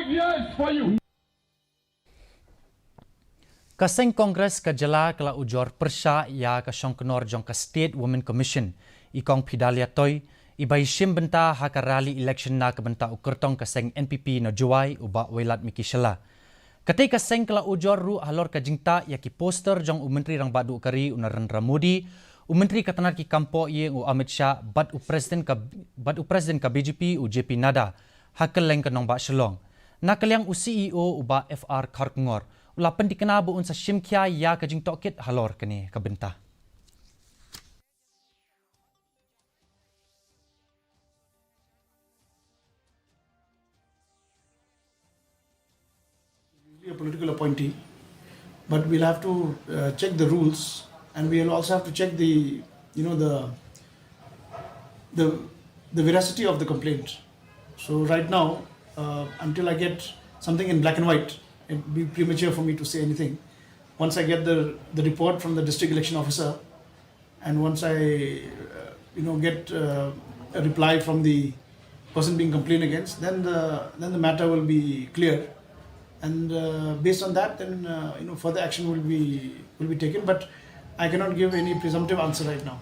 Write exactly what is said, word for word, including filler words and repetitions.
Yes, for you. Ka seng Congress ka jylla ka la ujor pyrshah ïa ka shongknor jong ka State Women Commission, i Kong Phedalia Toi, i ba i shim bynta ha ka rally election na ka bynta u kyrtong ka seng N P P na Jowai u Bah Wailadmiki Shylla. Katei ka seng ka la ujor ruh halor ka jingtah ïa ki poster jong u Myntri Rangbah Duh ka ri u Narendra Modi, u Myntri ka tnad ki kam poh ïing u Amit Shah bad u President ka, bad u President ka B J P u J P Nadda ha kylleng ka nongbah Shillong. Na ka liang u C E O u Bah F R Kharkongor u la pynthikna ba un sa shim khia ïa ka jingtohkit halor kane ka bynta. Usually a political appointee, but we'll have to uh, check the rules, and we'll also have to check the, you know, the the the veracity of the complaint. So right now, uh, until I get something in black and white, it'd be premature for me to say anything. Once I get the the report from the district election officer, and once I, uh, you know, get uh, a reply from the person being complained against, then the then the matter will be clear, and uh, based on that, then uh, you know, further action will be will be taken. But I cannot give any presumptive answer right now.